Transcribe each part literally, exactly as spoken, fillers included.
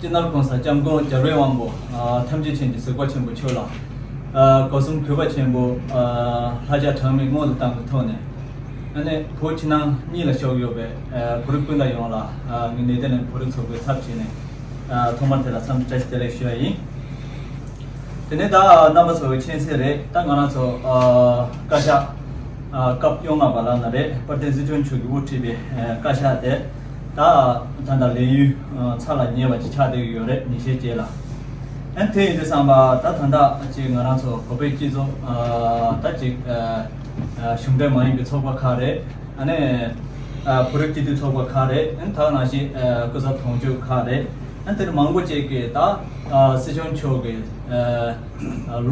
སྤྱི་ནོར་༸གོང་ས་༸སྐྱབས་མགོན་རྒྱལ་བའི་དབང་པོ་ཐམས་ཅད་མཁྱེན་ཅིང་གཟིགས་པ་ཆེན་པོ་མཆོག་ལ། སྒོ་གསུམ་གུས་པ་ཆེན་པོ། ལྷ་ཕྱག་གྲངས་མེད་སྔོན་དུ་བཏང་གི་ཐོག་ནས། ཨ་ནི་བོད་ཕྱི་ནང་གཉིས་ལ་བཞུགས་ཡོད་པའི་བོད་རིགས་སྤུན་ཟླ་ཡོངས་ལ་ངས་ནེ་ཐར་ལན་བོད་རིགས་ཚོགས་པའི་ཚབ་བྱས་ནས་ཐོག་མར་དེ་ལ་འཚམས་འདྲི་བཀྲ་ཤིས་བདེ་ལེགས་ཞུ་ཡ་ཡིན། དེ་ནས་ད་རྣམ་པ་ཚོ་མཁྱེན་གསལ་རེད། ད་ང་རང་ཚོ་བཀའ་ཤག་སྐབས་བཅོ་ལྔ་པ་ལབ་ན་རེད། དཔལ་ལྡན་སྲིད་སྐྱོང་མཆོག་གིས་དབུ་ཁྲིད་པའི་བཀའ་ཤག་དེ་ད་ད་ལྟ་ལས་ཡུན་ཚར་ལ་ཉེ་བ་ཅིག་ཆགས་བསྡད་ཀྱི་ཡོད་རེད། ཉིན་ཤས་རྗེས་ལ། ཨ་ནི་དེ་ཡིན་དུས་ཙམ་པ་ད་ད་ལྟ་ཅིག་ང་རང་ཚོ་བོད་པའི་སྤྱི་ཚོགས་ད་ཅིག་གཞུང་འབྲེལ་མ་ཡིན་པའི་ཚོགས་པ་ཁག་རེད། ཨ་ནི་བོད་རིགས་སྤྱི་མཐུན་ཚོགས་པ་ཁག་རེད། ཨ་ནི་ད་ག་ནང་བཞིན་སྐུ་ཚབ་དོན་གཅོད་ཁག་རེད། ཨ་ནི་དེ་མང་པོ་ཅིག་གིས་ད་སྲིད་སྐྱོང་མཆོག་གིས་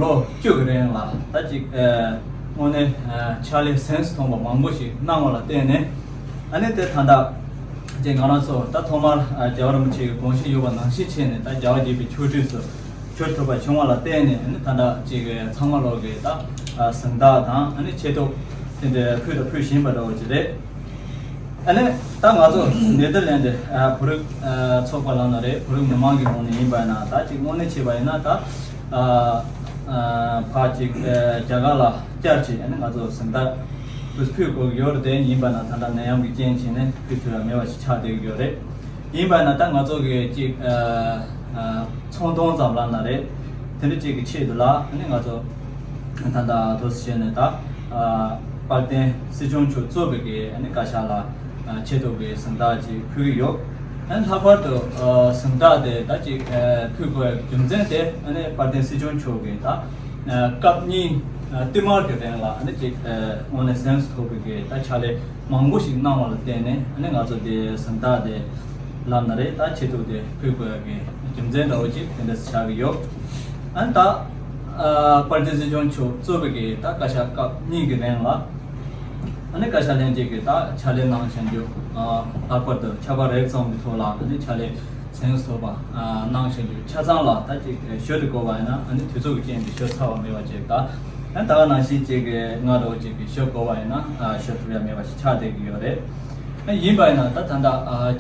ལོ་བཅུ་གི་རིང་ལ་ད་ཅིག་དངོས་གནས་ཕྱག་ལས་གཟེངས་སུ་ཐོན་པ་མང་པོ་ཞིག་གནང་བ་ལ་བརྟེན་ནས། ཨ་ནི་དེ་ད་ལྟ་ཅིག་ང་རང་ཚོ་ད་ཐོག་མར་རྒྱལ་བ་རིན་པོ་ཆེ་གི་དགོངས་གཞི་ཡོད་པ་ནང་བཞིན་བྱས་ནས་ད་རྒྱལ་བ་དགྱེས་པའི་ཆོག་སྒྲིགས་སུ་གྱུར་ཐུབ་པ་བྱུང་བ་ལ་བརྟེན་ནས། ཨ་ནི་ད་ལྟ་ཅིག་ཚང་མ་ལོག་གིས་ད་གཟེངས་རྟགས་དང་ཨ་ནི་ཆེ་བསྟོད་དེ་འདྲ་ཕུལ་དང་ཕུལ་བཞིན་པ་འདྲ་བོ་ཅིག་རེད། ཨ་ནི་ད་ང་ཚོ་ནེ་ཐར་ལན་ཌི་བོད་རིགས་ཚོགས་པ་ལབ་ན་རེད། བོད་རིགས་མི་མང་གི་ངོས་ནས་ཡིན་པ་ཡིན་ན་ད་ཅིག་དངོས་གནས་བྱས་པ་ཡིན་ན་ད་ཕར་ཅིག་རྒྱ་གར་ལ་བཅར་བྱས་ཨ་ནི་ང་ཚོ་གཟེངས་རྟགས་དེ་ཕུལ་དགོས་ཀྱི་ཡོད་རེད། དེ་ཡིན་པ་ན་ད་ལྟ་ནད་ཡམས་ཀྱི་རྐྱེན་བྱས་ནས་ཕུལ་ཐུབ་ཡ་མེད་པ་ཞིག་ཆགས་བསྡད་ཀྱི་ཡོད་རེད། ཡིན་པ་ན་ད་ང་ཚོ་གི་ཅིག་ཚོང་མཐོང་ཙམ་ལབ་ན་རེད། དེ་འདྲ་ཅིག་གི་ཆེད་དུ་ལ་ཨ་ནི་ང་ཚོ་ད་ལྟ་དུ་བྱས་ནས་ད་དཔལ་ལྡན་སྲིད་སྐྱོང་མཆོག་གཙོས་པའི་གི་ཨ་ནི་བཀའ་ཤག་ལ་ཆེད་དུ་གི་གཟེངས་རྟགས་ཅིག་ཕུལ་གི་ཡོད། ཨ་ནི་ལྷག་པར་དུ་གཟེངས་རྟགས་དེ་ད་ཅིག་ཕུལ་དགོས་རྒྱུ་མཚན་དེ་ཨ་ནི་དཔལ་ལྡན་སྲིད་སྐྱོང་མཆོག་གི་ད་སྐབས་གཉིས་བསྟུད་མར་གི་རིང་ལ་ཨ་ནི་ཅིག་དངོས་གནས་གཟེངས་སུ་ཐོན་པའི་གི་ད་ཕྱག་ལས་མང་པོ་ཞིག་གནང་བ་ལ་བརྟེན་ནས་ཨ་ནི་ང་ཚོ་དེ་གཟེངས་རྟགས་དེ་ལབ་ན་རེད། ད་ཆེད་དུ་དེ་ཕུལ་དགོས་ཡ་གི་རྒྱུ་མཚན་འདྲ་བོ་ཅིག་དེ་འདྲ་ཆགས་ཀྱི་ཡོད། ཨ་ནི་ད་དཔལ་ལྡན་སྲིད་སྐྱོང་མཆོག་གཙོས་པའི་གི་ད་བཀའ་ཤག་སྐབས་གཉིས་ཀྱི་རིང་ལ་ཨ་ནི་བཀའ་ཤག་ལྷན་རྒྱས་ཀྱི་ད་ཕྱག་ལས་གནང་བཞིན་རྒྱུ། ལྷག་པར་དུ་ཆར་པ་རེབ་གསུམ་གྱི་ཐོག་ལ་ཨ་ནི་ཕྱག་ལས་གཟེངས་སུ་ཐོན་པ་གནང་བཞིན་རྒྱུ་ཆ་ཚང་ལ་ད་ཅིག་ཞུ་དགོས་པ་ཡིན་ན་ཨ་ནི་དུས་ཚོད་ཀྱི་རྐྱེན་གྱིས་ཞུ་ཚར་བ་མེད་པ་ཅིག་ད། ཨ་ད་ག་ནང་བཞིན་ཅིག་གི་ང་འདྲ་བོ་ཅིག་གིས་ཞུ་དགོས་པ་ཡིན་ན་ཞུ་ཐུབ་ཡ་མེད་པ་ཞིག་ཆགས་བསྡད་ཀྱི་ཡོད་རེད། ཨ་ཡིན་པ་ཡིན་ན་ད་ད་ལྟ་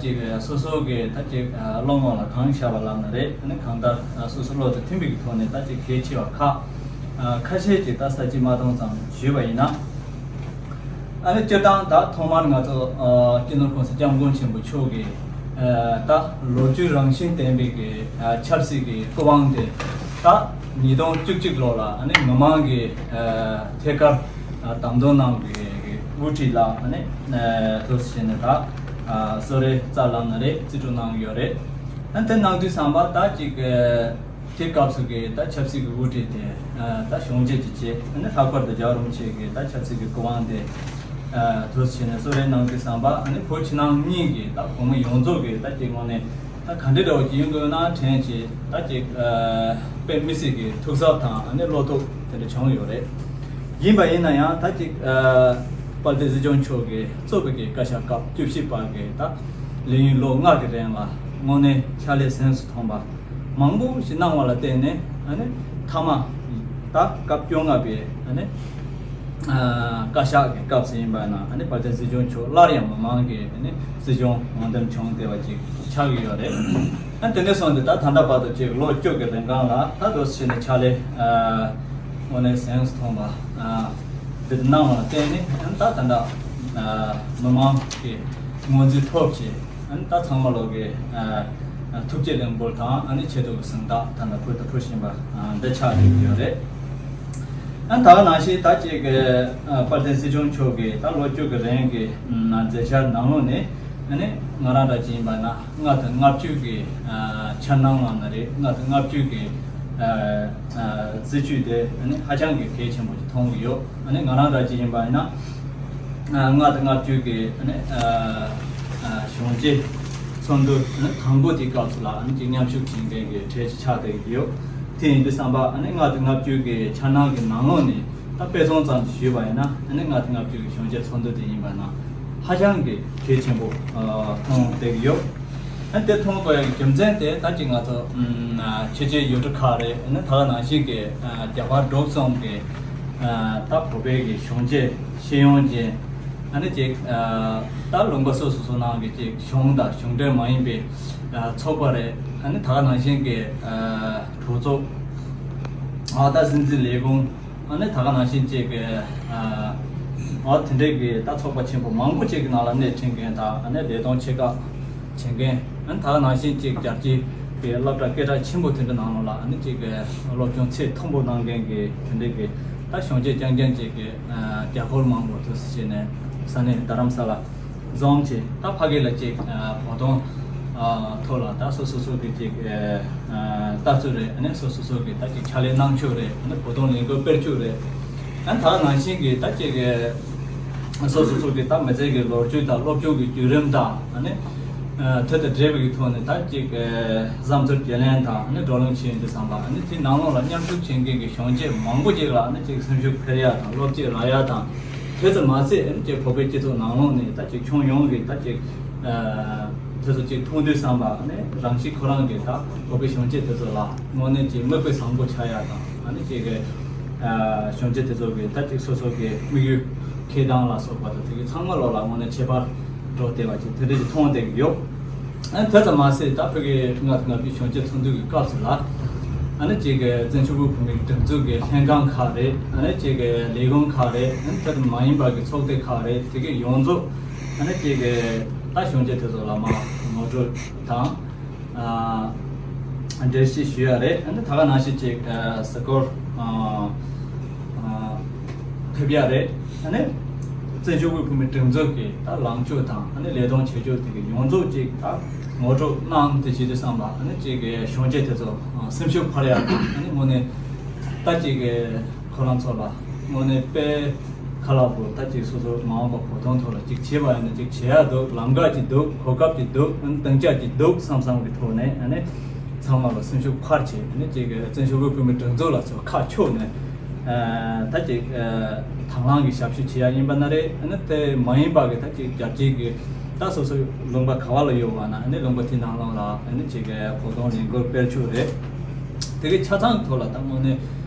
ཅིག་སོ་སོ་གི་ད་ཅིག་བློ་ངོ་ལ་གང་ཤར་བ་ལབ་ན་རེད། ཨ་ནི་གང་ལྟར་སོ་སོ་བློ་དང་མཐུན་པའི་གི་ཐོག་ནས་ད་ཅིག་གལ་ཆེ་བ་ཁག་ཁ་ཤས་ཅིག་ད་ས་བཅད་མ་གཏོང་ཙམ་ཞུས་པ་ཡིན་ན། ཨ་ནི་སྤྱིར་བཏང་ད་ཐོག་མར་ང་ཚོ་སྤྱི་ནོར་༸གོང་ས་༸སྐྱབས་མགོན་ཆེན་པོ་མཆོག་གིས་ད་ལོ་རྒྱུས་རང་བཞིན་ལྡན་པའི་གི་ཆབ་སྲིད་ཀྱི་སྐུ་དབང་དེ་ད་ཉིས་སྟོང་བཅུ་གཅིག་ལོ་ལ་ཨ་ནི་མི་མང་གི་ཐད་ཀར་བདམས་ཐོན་གནང་བའི་གི་དབུ་ཁྲིད་ལ་ཨ་ནི་དུ་བྱས་ནས་ད་གསོལ་རས་སྩལ་ལབ་ན་རེད། རྩིས་སྤྲོད་གནང་ཡོད་རེད། ཨ་ནི་དེ་གནང་དུས་ཙམ་པ་ད་ཅིག་དེ་སྐབས་སུ་གི་ད་ཆབ་སྲིད་ཀྱི་དབུ་ཁྲིད་དེ་ད་གཞུང་བཞེས་ཀྱི་རྗེས་ཨ་ནི་ལྷག་པར་དུ་རྒྱལ་བ་རིན་པོ་ཆེ་གི་ད་ཆབ་སྲིད་ཀྱི་སྐུ་དབང་དེ་དུ་བྱས་ནས་གསོལ་རས་གནང་དུས་ཙམ་པ་ཨ་ནི་བོད་ཕྱི་ནང་གཉིས་ཀྱི་ད་གོང་མ་ཡོངས་རྫོགས་ཀྱི་ད་ཅིག་ངོས་ནས་ད་ག་འདྲ་འདྲ་བོ་ཅིག་ཡིན་དགོས་ན་དྲན་ཅིག་ད་ཅིག་དཔེ་མི་སྲིད་ཀྱི་ཐུགས་གཟབ་དང་ཨ་ནི་བློ་ཐུགས་དེ་འདྲ་བྱུང་ཡོད་རེད། ཡིན་པ་ཡིན་ན་ཡང་ད་ཅིག་དཔལ་ལྡན་སྲིད་སྐྱོང་མཆོག་གིས་གཙོས་པའི་གི་བཀའ་ཤག་སྐབས་བཅུ་བཞི་པ་གི་ད་ལས་ཡུན་ལོ་ལྔ་གི་རིང་ལ་དངོས་གནས་ཕྱག་ལས་གཟེངས་སུ་ཐོན་པ། མང་པོ་ཞིག་གནང་བ་ལ་བརྟེན་ནས་ཨ་ནི་མཐའ་མ་ད་སྐབས་བཅོ་ལྔ་པའི་ཨ་ནི་བཀའ་ཤག་གི་སྐབས་སུ་ཡིན་པ་ན་ཨ་ནི་དཔལ་ལྡན་སྲིད་སྐྱོང་མཆོག་སླར་ཡང་མི་མང་གི་ཨ་ནི་སྲིད་སྐྱོང་འོས་འདེམས་བྱུང་བསྡད་པ་ཅིག་ཆགས་ཀྱི་ཡོད་རེད། ཨ་དེ་ནས་བཟུང་སྟེ་ད་ད་ལྟ་བར་དུ་ཅིག་ལོ་བཅུ་གི་རིང་གང་ལ་ད་དུ་ཕྱིན་ནས་ཕྱག་ལས་དངོས་གནས་གཟེངས་སུ་ཐོན་པ་འདི་གནང་བ་ལ་བརྟེན་ནས་ཨ་ནི་ད་ད་ལྟ་མི་མང་གི་ངོས་འཛིན་ཐོབ་ཅིག་ཨ་ནི་ད་ཚང་མ་ལོག་གི་ཨ་ ཐུགས་རྗེ་ལེགས་འབུལ་དང་ཨ་ནི་ཆེད་དུ་གསུང་བརྡ་ད་ལྟ་ཕུལ་དང་ཕུལ་བཞིན་པ་འདི་ཆགས་ཡོད་རེད། ཨ་ད་ག་ནང་བཞིན་ད་ཅིག་དཔལ་ལྡན་སྲིད་སྐྱོང་མཆོག་གིས་ད་ལོ་བཅུ་གི་རིང་གི་མཛད་འཆར་ནང་ལོགས་ནས་ཨ་ནི་ང་རང་འདྲ་ཅིག་ཡིན་པ་ན་ལྔ་དང་ལྔ་བཅུ་གི་འཆར་སྣང་ལབ་ན་རེད། ལྔ་དང་ལྔ་བཅུ་གི་སྲིད་བྱུས་དེ་ཨ་ནི་ཧ་ཅང་གི་གལ་ཆེན་པོ་ཞིག་མཐོང་གི་ཡོད། ཨ་ནི་ང་རང་འདྲ་ཅིག་ཡིན་པ་ཡིན་ན། ལྔ་དང་ལྔ་བཅུ་གི་གཞོན་སྐྱེས་ཚོགས་འདུ་དང་པོ་དེའི་སྐབས་སུ་ལ་ཅིག་མཉམ་ཞུགས་བྱེད་མཁན་གྱི་གྲས་ཤིག་ཆགས་བསྡད་ཀྱི་ཡོད། དེ་ཡིན་དུས་ཙམ་པ་ལྔ་དང་ལྔ་བཅུ་གི་འཆར་སྣང་གི་ནང་ལོགས་ནས་ད་དཔེ་མཚོན་ཙམ་ཞིག་ཞུས་པ་ཡིན་ན་ལྔ་དང་ལྔ་བཅུ་གི་གཞོན་སྐྱེས་ཚོགས་འདུ་དེ་ཡིན་པ་ན་ཧ་ཅང་གི་གལ་ཆེན་པོ་མཐོང་བསྡད་ཀྱི་ཡོད། དེ་མཐོང་དགོས་ཡག་རྒྱུ་མཚན་དེ་ད་ཅིག་ང་ཚོ་ཕྱི་རྒྱལ་ཡུལ་གྲུ་ཁག་རེད། ད་ག་ནང་བཞིན་གྱི་རྒྱ་གར་འབྲུག་གསུམ་གྱི་ད་བོད་པའི་གི་གཞོན་སྐྱེས་ཤེས་ཡོན་ཅན་ཨ་ནི་ཅིག་ད་ལུང་པ་སོ་སོ་སོ་ནང་གི་ཅིག་གཞུང་དང་གཞུང་འབྲེལ་མ་ཡིན་པའི་ཚོགས་པ་རེད། ཨ་ནི་ད་ག་ནང་བཞིན་གྱི་གྲོས་ཚོགས་ཨ་ད་སྲིད་འཛིན་ལས་ཁུངས་ཨ་ནི་ད་ག་ནང་བཞིན་ཅིག་གི་ཨ་དེ་འདྲའི་གི་ད་ཚོགས་པ་ཆེན་པོ་མང་པོ་ཅིག་གི་ནང་ལ་སྣེ་ཁྲིད་མཁན་དང་ཨ་ནི་ལས་དོན་ཆེ་ཁག་བྱེད་མཁན་ཨ་ནི་ད་ག་ནང་བཞིན་ཅིག་རྒྱལ་སྤྱིའི་གི་སློབ་གྲྭ་སྐད་གྲགས་ཆེན་པོ་དེ་འདྲ་ནང་ལོགས་ལ་ཨ་ནི་ཅིག་གི་སློབ་སྦྱོང་ཚད་མཐོན་པོ་གནང་མཁན་གི་དེ་འདྲའི་གི་ད་གཞོན་སྐྱེས་རྐྱང་རྐྱང་ཅིག་གི་རྒྱ་སྒོར་མང་པོ་ཐུགས་སུ་བྱས་ནས་ས་གནས་རྡ་རམ་ས་ལ་འཛོམས་བྱས། ད་ཕ་གི་ལ་ཅིག་བོད་དོན་ཐོག་ལ་ད་སོ་སོ་སོ་གི་ཅིག་ལྟ་ཚུལ་རེད། ཨ་ནི་སོ་སོ་སོ་གི་ད་ཅིག་ཕྱག་ལས་གནང་ཕྱོགས་རེད། ཨ་ནི་བོད་དོན་ལས་འགུལ་སྤེལ་ཕྱོགས་རེད། ཨ་ནི་ད་ནང་བཞིན་གི་ད་ཅིག་སོ་སོ་སོ་གི་ད་མི་ཚེ་གི་ལོ་རྒྱུས་དང་སློབ་སྦྱོང་གི་བརྒྱུད་རིམ་དང་ཨ་ནི་དེ་དང་འབྲེལ་བའི་ཐོག་ནས་ད་ཅིག་བསམ་ཚུལ་བརྗེ་ལེན་དང་ཨ་ནི་བགྲོ་གླེང་བྱེད་ཡོང་དུས་ཙམ་པ་ཨ་ནི་དེ་ནང་ལོགས་ལ་མཉམ་ཞུགས་བྱེད་མཁན་གི་གཞོན་སྐྱེས་མང་པོ་ཅིག་ལ་ཨ་ནི་ཅིག་སེམས་ཤུགས་འཕེལ་ཡག་དང་བློ་སྐྱེད་རག་ཡག་དང་། དེ་ཙམ་མ་ཟད་ཨ་ནི་ཅིག་བོད་པའི་སྤྱི་ཚོགས་ནང་ལོགས་ནས་ད་ཅིག་ཁྱོན་ཡོངས་ཀྱི་ད་ཅིག་དེ་ཚོ་ཅིག་མཐོང་དུས་ཙམ་པ་ཨ་ནི་རང་གཤིས་ཁོ་རང་གི་ད་བོད་པའི་གཞོན་སྐྱེས་དེ་ཚོ་ལ་དངོས་གནས་ཀྱི་མིག་དཔེ་བཟང་པོ་ཆགས་ཡག་དང་ཨ་ནི་ཅིག་གི་གཞོན་སྐྱེས་དེ་ཚོ་གི་ད་ཅིག་སོ་སོ་གི་དམིགས་ཡུལ་འཁྱེར་སྟངས་ལ་སོགས་པ་དང་དེ་གི་ཚང་མ་ལོགས་ལ་དངོས་གནས་ཁྱད་པར་འགྲོ་བསྡད་པ་ཅིག་དེ་འདྲ་ཅིག་མཐོང་བསྡད་ཀྱི་ཡོད། ཨ་ནི་དེ་ཙམ་མ་ཟད་ད་བོད་ཀྱི་ལྔ་དང་ལྔ་བཅུའི་གཞོན་སྐྱེས་ཚོགས་འདུ་གི་སྐབས་སུ་ལ་ཨ་ནི་ཅིག་གི་བཙན་བྱོལ་བོད་མིའི་སྒྲིག་འཛུགས་ཀྱི་ལྷན་ཁང་ཁག་རེད། ཨ་ནི་ཅིག་གི་ལས་ཁུངས་ཁག་རེད། ཨ་ནི་དེ་ཙམ་མ་ཡིན་པ་གི་ཚོགས་སྡེ་ཁག་རེད། དེ་གི་ཡོངས་རྫོགས་ཨ་ནི་ཅིག་གི་ད་གཞོན་སྐྱེས་དེ་ཚོ་ལ་མར་ངོ་སྤྲོད་དང་ཨ་འགྲེལ་བཤད་ཞུ་ཡ་རེད། ཨ་ནི་ད་ག་ནང་བཞིན་ཅིག་ཨ་གཟིགས་སྐོར་ཨ་ཨ་ཕེབས་ཡ་རེད། ཨ་ནི་བཙན་བྱོལ་བོད་མིའི་སྒྲིག་འཛུགས་ཀྱི་ད་ལངས་ཕྱོགས་དང་ཨ་ནི་ལས་དོན་བྱེད་ཕྱོགས་དེ་གི་ཡོངས་རྫོགས་ཅིག་ད་ངོ་སྤྲོད་གནང་དེ་བྱེད་དུས་ཙམ་པ་ཨ་ནི་ཅིག་གི་གཞོན་སྐྱེས་དེ་ཚོ་སེམས་ཤུགས་འཕར་ཡ་དང་ཨ་ནི་དངོས་གནས་ད་ཅིག་གི་ཁོ་རང་ཚོ་ལ་དངོས་གནས་དཔེ་ཁ་ལག་པོ་ད་ཅིག་སོ་སོ་མ་འོངས་པ་བོད་དོན་ཐོག་ལ་ཅིག་བྱེད་པ་ཡིན་ན་ཅིག་བྱེད་ཡ་འདུག་ལམ་ཁ་ཅིག་འདུག་གོ་སྐབས་ཅིག་འདུག་ཨ་ནི་སྟེང་ཆ་ཅིག་འདུག་བསམ་བསམ་གི་ཐོག་ནས་ཨ་ནི་ཚང་མ་ལ་སེམས་ཤུགས་འཕར་བྱས་ཨ་ནི་ཅིག་གི་བཙན་བྱོལ་བོད་མིའི་སྒྲིག་འཛུགས་ལ་ཚོ་ཁ་ཕྱོགས་ནས་ཨ་ད་ཅིག་ཨ་དང་བླངས་ཀྱི་ཞབས་ཞུ་བྱེད་ཡ་ཡིན་པ་ན་རེད། ཨ་ནི་དེ་མ་ཡིན་པ་གི་ད་ཅིག་རྒྱལ་སྤྱིའི་གི་ད་སོ་སོའི་ལུང་པ་ག་བ་ལ་ཡོད་པ་ན་ཨ་ནི་ལུང་པ་དེ་ནང་ལོགས་ལ་ཨ་ནི་ཅིག་གི་བོད་དོན་ལས་འགུལ་སྤེལ་ཕྱོགས་རེད། དེ་གི་ཆ་ཚང་ཐོག་ལ་ད་དངོས་གནས་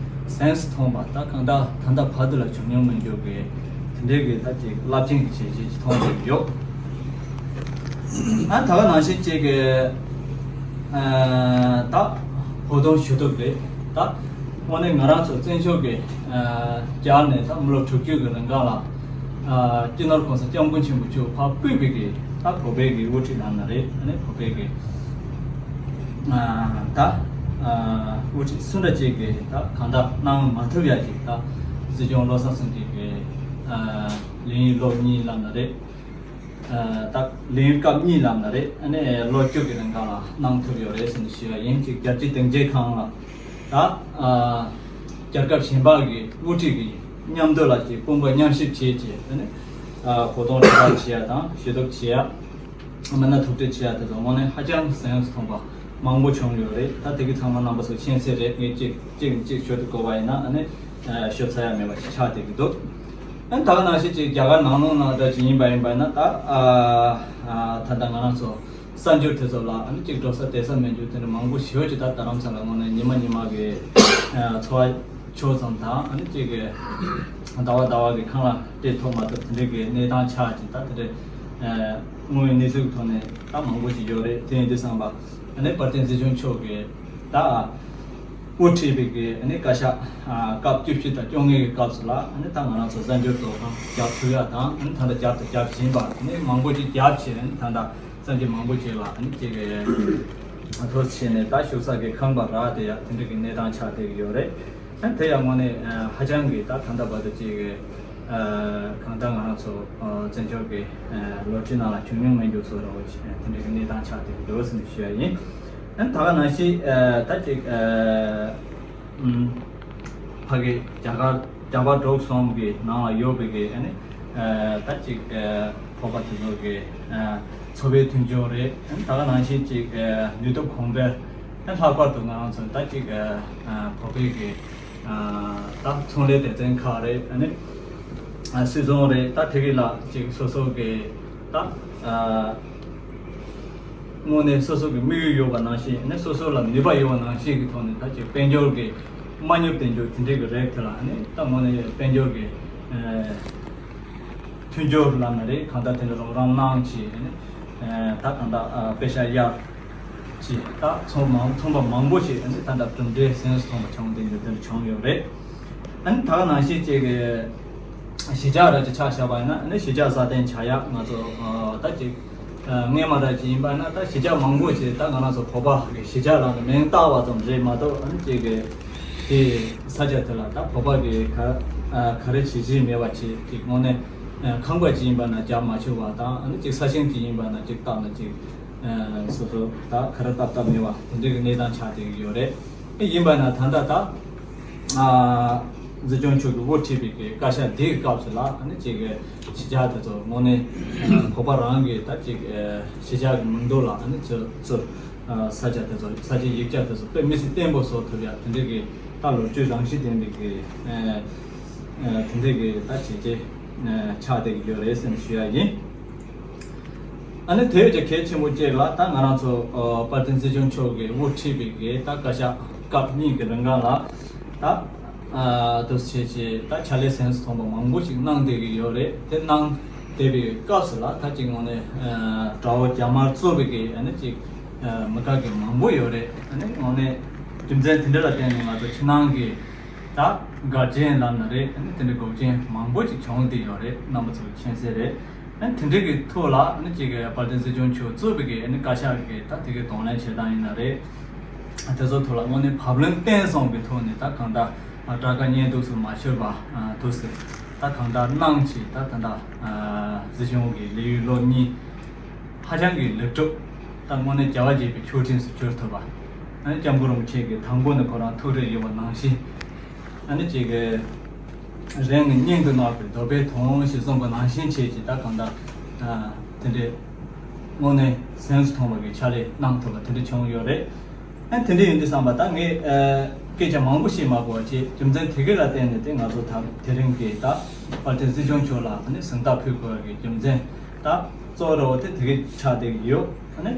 གཟེངས་སུ་མཐོང་པ་ད་གང་ལྟར་ད་ལྟ་བར་དུ་ལ་བྱུང་མྱོང་མི་འདུག་གི་དེ་འདྲའི་གི་ད་ཅིག་རླབས་ཆེན་གྱི་བྱས་རྗེས་ཅིག་མཐོང་བསྡད་ཡོད། ཨ་ད་ག་ནང་བཞིན་ཅིག་གི་ཨ་ད་བོད་དོན་ཞུ་གཏུག་རེད། ད་དངོས་གནས་ང་རང་ཚོ་བཙན་བྱོལ་གི་ཨ་རྒྱལ་ནས་ད་མི་ལོ་དྲུག་ཅུ་གི་རིང་གང་ལ་ཨ་སྤྱི་ནོར་གོང་ས་སྐྱབས་མགོན་ཆེན་པོ་མཆོག་ཕར་ཕུད་པའི་གི་ད་བོད་པའི་གི་དབུ་ཁྲིད་ལབ་ན་རེད། ཨ་ནི་བོད་པའི་གི་ཨ་ད་ཨ་དབུ་ཁྲིད་སུ་འདྲ་ཅིག་གི་ད་གང་ལྟར་གནང་མ་ཐུབ་ཡ་ཅིག་ད་སྲིད་སྐྱོང་བློ་བཟང་སེང་གེ་གི་ཨ་ལས་ཡུན་ལོ་གཉིས་ལབ་ན་རེད། ཨ་ད་ལས་ཡུན་སྐབས་གཉིས་ལབ་ན་རེད། ཨ་ནི་ལོ་བཅུ་གི་རིང་གང་ལ་གནང་ཐུབ་ཡོད་རེད་ཟེར་ནས་ཞུ་ཡ་ཡིན། ཅིག་རྒྱལ་སྤྱིའི་སྡིངས་ཆའི་སྒང་ལ་ད་ཨ་རྒྱལ་ཁབ་གཞན་པ་གི་དབུ་ཁྲིད་ཀྱི་མཉམ་དུ་ལ་ཅིག་དཔུང་པ་མཉམ་གཤིབ་བྱས་བྱས་ཨ་ནི་ཨ་བོད་དོན་དྲི་བ་བྱེད་ཡ་དང་ཞུ་གཏུག་བྱེད་ཡ། མི་སྣ་ཐུག་འཕྲད་བྱེད་ཡ་དེ་ཚོ་དངོས་གནས་ཧ་ཅང་གཟེངས་སུ་ཐོན་པ་མང་པོ་བྱུང་ཡོད་རེད། ད་དེ་གི་ཚང་མ་རྣམ་པ་ཚོ་མཁྱེན་གསལ་རེད། ངས་གཅིག་གཅིག་གཅིག་ཞུ་དུ་དགོས་པ་ཡིན་ན་ཨ་ནི་ཞུ་ཚར་ཡ་མེད་པ་ཞིག་ཆགས་བསྡད་ཀྱི་འདུག་ཨ་ནི་ད་ག་ནང་བཞིན་ཅིག་རྒྱ་གར་ནང་ལོགས་ནང་འདྲ་ཅིག་ཡིན་པ་ཡིན་པ་ཡིན་ན་ད་ཨ་ད་ལྟ་ང་རང་ཚོ་གསར་འབྱོར་དེ་ཚོ་ལ་ཨ་ནི་ཅིག་འགྲོ་ས་བསྡད་ས་མེད་རྒྱུ་དེ་འདྲ་མང་པོ་ཞེ་པོ་ཅིག་ད་རྡ་རམ་ས་ལ་དངོས་གནས་ཉི་མ་ཉི་མ་གི་འཚོ་བ་ཕྱོགས་ཙམ་དང་ཨ་ནི་གཅིག་གི་ཟླ་བ་ཟླ་བ་གི་ཁང་གླ་སྤྲད་ཐུབ་མ་ཐུབ་དེ་འདྲའི་གི་གནས་སྟངས་ཆགས་ཅིག་ད་དེ་འདྲའི་དངོས་ཡོད་གནས་ཚུལ་གི་ཐོག་ནས་ད་མང་པོ་ཅིག་ཡོད་རེད། དེ་ཡིན་དུས་ཙམ་པ་ཨ་ནི་དཔལ་ལྡན་སྲིད་སྐྱོང་མཆོག་གིས་ད་དབུ་ཁྲིད་པའི་གི་ཨ་ནི་བཀའ་ཤག་སྐབས་བཅུ་བཞི་དང་བཅོ་ལྔའི་གི་སྐབས་སུ་ལ་ཨ་ནི་ད་ང་རང་ཚོ་གསར་འབྱོར་དོ་དམ་རྒྱག་ཐུབ་ཡ་དང་ཨ་ནི་ད་ལྟ་རྒྱབ་དང་རྒྱབ་བཞིན་པ་ཨ་ནི་མང་པོ་ཅིག་རྒྱབ་བྱས་ཨ་ནི་ད་ལྟ་གསར་འབྱོར་མང་པོ་ཅིག་ལ་ཨ་ནི་ཅིག་གི་ ཐོས་བྱས་ནས་ད་བཞུགས་ས་གི་ཁང་པ་རག་དེ་ཡ་དེ་འདྲ་གི་གནས་སྟངས་ཆགས་བསྡད་ཀྱི་ཡོད་རེད། ཨ་དེ་ཡང་དངོས་གནས་ཧ་ཅང་གི་ད་ད་ལྟ་བར་དུ་ཅིག་གི་གང་ལྟར་ང་རང་ཚོ་བཙན་བྱོལ་གྱི་ལོ་རྒྱུས་ནང་ལ་བྱུང་མྱོང་མེད་རྒྱུ་བཟོ་འདྲ་བོ་ཞིག་དེ་འདྲ་གི་གནས་སྟངས་ཆགས་བསྡད་ཀྱི་འདུག་ཟེར་ནས་ཞུ་ཡ་ཡིན། ཨ་ད་ག་ནང་བཞིན་ད་ཅིག་ཕ་གི་རྒྱ་གར་རྒྱ་བལ་འབྲུག་གསུམ་གྱི་ནང་ལ་ཡོད་པའི་གི་ཨ་ནི་ད་ཅིག་བོད་པ་དེ་ཚོ་གི་འཚོ་བའི་མཐུན་སྦྱོར་རེད། ཨ་ནི་ད་ག་ནང་བཞིན་ཅིག་ནུས་སྟོབས་གོང་འཕེལ། ཨ་ལྷག་པར་དུ་ང་རང་ཚོ་ད་ཅིག་བོད་པའི་གི་ད་ཚོང་ལས་སྡེ་ཚན་ཁག་རེད། ཨ་ནི་སིལ་ཚོང་རེད། ད་དེ་གི་ལ་ཅིག་སོ་སོ་གི་ད་དངོས་གནས་སོ་སོ་གི་དམིགས་ཡུལ་ཡོད་པ་ནང་བཞིན། ཨ་ནི་སོ་སོ་ལ་ནུས་པ་ཡོད་པ་ནང་བཞིན་གྱི་ཐོག་ནས་ད་ཅིག་དཔལ་འབྱོར་གྱི་མ་ཉོབ་དེ་འཇོག་དེ་འདྲའི་གི་རེད། དེ་ལ་ཨ་ནི་ད་དངོས་གནས་དཔལ་འབྱོར་གྱི་མཐུན་སྦྱོར་ལབ་ན་རེད། གང་ལྟར་དེ་འདྲ་རོགས་རམ་གནང་བྱས། ཨ་ནི་ད་གང་ལྟར་དཔེ་ཤ་གཡར་ཅིག་ད་ཚོང་མང་ཚོང་པ་མང་པོ་ཞིག་ཨ་ནི་ད་ལྟ་གྲུབ་འབྲས་གཟེངས་སུ་ཐོན་པ་བྱུང་བསྡད་རྒྱུ་དེ་འདྲ་བྱུང་ཡོད་རེད། ཨ་ནི་ད་ག་ནང་བཞིན་ཅིག་གི་གཞིས་ཆགས་ར་ཅིག་ཆ་བཞག་པ་ཡིན་ན། ཨ་ནི་གཞིས་ཆགས་སྲ་བརྟན་བྱ་ཡག་ང་ཚོ་ད་ཅིག་སྔས་མ་ར་ཅིག་ཡིན་པ་ན་ད་གཞིས་ཆགས་མང་པོ་ཞིག་ད་ང་རང་ཚོ་བོད་པ་གི་གཞིས་ཆགས་ལ་ནི་མིང་བཏགས་པ་ཙམ་རེད་མ་གཏོགས། ཨ་ནི་ཅིག་གི་དེ་ས་ཆ་དེ་ལ་ད་བོད་པ་གི་ག་ག་རེ་བྱེད་ཀྱི་མེད་པ་ཅིག་ཅིག་དངོས་གནས་ཁང་པ་ཅིག་ཡིན་པ་ན་རྒྱབ་མ་ཆོག་པ་དང་། ཨ་ནི་ཅིག་ས་ཞིང་ཅིག་ཡིན་པ་ན་ཅིག་བཏབ་ན་ཅིག་སོ་སོ་ད་ག་རེ་བཏབ་བཏབ་མེད་པ་དེ་འདྲའི་གི་གནས་སྟངས་ཆགས་བསྡད་ཀྱི་ཡོད་རེད། ཨེ་ཡིན་པ་ན་ད་ལྟ་ད་ཨ་སྲིད་སྐྱོང་མཆོག་གིས་དབུ་ཁྲིད་པའི་གི་བཀའ་ཤག་འདིའི་སྐབས་སུ་ལ་ཨ་ནི་ཅིག་གི་གཞིས་ཆགས་དེ་ཚོ་དངོས་གནས་བོད་པ་རང་གི་ད་ཅིག་གཞིས་ཆགས་ཀྱི་མིང་ཐོག་ལ་ཨ་ནི་ཚུར་ཚུར་ས་ཆ་དེ་ཚོ་ས་ཆའི་ཡིག་ཆ་དེ་ཚོ་དཔེ་མི་སྲིད་བརྟན་པོ་བཟོ་ཐུབ་ཡ་དེ་འདྲའི་གི་ད་ལོ་རྒྱུས་རང་བཞིན་ལྡན་པའི་གི་དེ་འདྲའི་གི་ད་བྱས་རྗེས་ཆགས་བསྡད་ཀྱི་ཡོད་རེད་ཟེར་ནས་ཞུ་ཡ་ཡིན། ཨ་ནི་དེ་བས་ཀྱང་གལ་ཆེན་པོ་གཅིག་ལ་ད་ང་རང་ཚོ་དཔལ་ལྡན་སྲིད་སྐྱོང་མཆོག་གིས་དབུ་ཁྲིད་པའི་གི་ད་བཀའ་ཤག་སྐབས་གཉིས་ཀྱི་རིང་ག་ལ་ད་དུ་བྱས་རྗེས་ད་ཕྱག་ལས་གཟེངས་སུ་ཐོན་པ་མང་པོ་ཞིག་གནང་བསྡད་ཀྱི་ཡོད་རེད། དེ་གནང་བསྡད་པའི་སྐབས་སུ་ལ་ད་ཅིག་དངོས་གནས་དགྲ་བོ་རྒྱ་དམར་གཙོས་པའི་གི་ཨ་ནི་ཅིག་མི་དགའ་མཁན་མང་པོ་ཡོད་རེད། ཨ་ནི་དངོས་གནས་རྒྱུ་མཚན་དེ་འདྲ་ལ་བརྟེན་ནས་ང་ཚོ་ཕྱི་ནང་གི་ད་འགལ་རྐྱེན་ལབ་ན་རེད། ཨ་ནི་དེ་འདྲའི་འགོག་རྐྱེན་མང་པོ་ཅིག་བྱུང་བསྡད་ཡོད་རེད། རྣམ་པ་ཚོ་མཁྱེན་གསལ་རེད། ཨ་ནི་དེ་འདྲའི་གི་ཐོག་ལ་ཨ་ནི་ཅིག་དཔལ་ལྡན་སྲིད་སྐྱོང་མཆོག་གཙོས་པའི་གི་ཨ་ནི་བཀའ་ཤག་གི་ད་དེ་གི་གདོང་ལེན་བྱེད་སྟངས་ཡིན་ན་རེད། དེ་ཚོ་ཐོག་ལ་དངོས་གནས་བབ་བརླིང་བརྟན་སོང་གི་ཐོག་ནས་ད་གང་ལྟར་དགྲ་དགའ་གཉེན་སྡུག་སུ་མ་ཤོར་བ་ཐུགས་སུ་ད་གང་ལྟར་གནང་བྱས། ད་ད་ལྟ་སྲིད་སྐྱོང་གི་ལས་ཡུན་ལོ་གཉིས་ཧ་ཅང་གི་ལེགས་གྲུབ། ད་དངོས་གནས་རྒྱལ་བ་དགྱེས་པའི་མཆོག་སྤྲིན་སུ་གྱུར་ཐུབ་པ། ཨ་ནི་སྐྱབས་མགོན་རིན་པོ་ཆེ་གིས་དང་པོ་ནས་ཁོ་རང་ཐུགས་རེ་ཡོད་པ་ནང་བཞིན། ཨ་ནི་ཅིག་གི་རང་གི་སྙིང་དུ་བརྣག་པའི་འདོད་པའི་དོན་ཞེས་གསུངས་པ་ནང་བཞིན་བྱས་ཀྱི་ད་གང་ལྟར་དེ་འདྲའི་དངོས་གནས་གཟེངས་སུ་ཐོན་པ་གི་ཕྱག་ལས་གནང་ཐུབ་པ་དེ་འདྲ་བྱུང་ཡོད་རེད། ཨ་དེ་འདྲ་ཡིན་དུས་ཙམ་པ་ད་ངས་སྐད་ཆ་མང་པོ་བཤད་མ་དགོས་པ་བྱས། རྒྱུ་མཚན་དེ་ག་ལ་བརྟེན་ནས་དེ་ང་ཚོ་ད་དེ་རིང་གི་ད་དཔལ་ལྡན་སྲིད་སྐྱོང་མཆོག་ལ་ཨ་ནི་གཟེངས་རྟགས་ཕུལ་དགོས་པ་གི་རྒྱུ་མཚན་ད་གཙོ་བོ་དེ་དེ་ག་ཆགས་བསྡད་ཀྱི་ཡོད། ཨ་ནི།